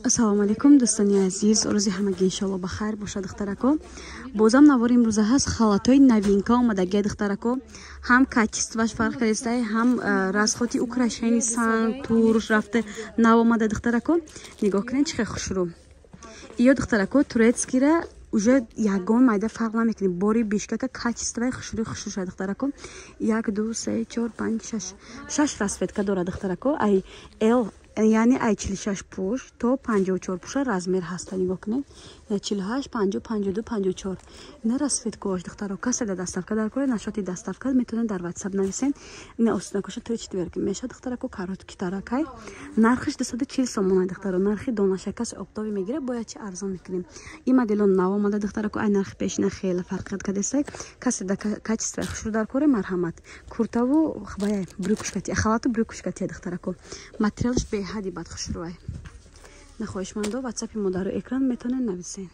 Ассалому алайкум, дӯстони азиз, рӯзи ҳамагӣ иншоалло ба хайр бошад, духтарако. Бозам навори имрӯза ҳаст, халатҳои новинка омадагия, духтарако. Ҳам качестваш фарқ кардистай, ҳам расходи украшени санг туруш рафта нав омада, духтарако. Нигоҳ кунед, чӣ хел хушрӯ. Иё, духтарако, турецкира уже ягон майда фарқ намекунӣ. Бори бишкака качествои хушрӯи хушрӯ шуда, духтарако. Як, ду, се, чор, панҷ, шаш, шаш расцветка дорад, духтарако. Ай Л, яъне ай 46 пуш то 54 пуша размер ҳаста. Нигоҳ кунед, 48, 50, 52, 54, ина расцветкаош, духтаро. Касе да доставка дар кора, насчёти доставка метавонед дар Ватсап нависен. Ина остинакоша три четверки мешавад, духтарако, короткий таракай. Нархиш 240 сомона, духтаро. Нархи донаша касе оптовый мегирад, бояд чи арзон мекунем. Ин модело нав омада, духтарако, ай нархи пешина хеле фарқият кардестай. Касе да качествои хушрӯ дар коре, марҳамат. Куртаву бая брюкушкати, халату брюкушкати, духтарако, материалш беҳади бад хушрӯай. Нахоҳишмандо ватсапи модару экран метавонед нависен.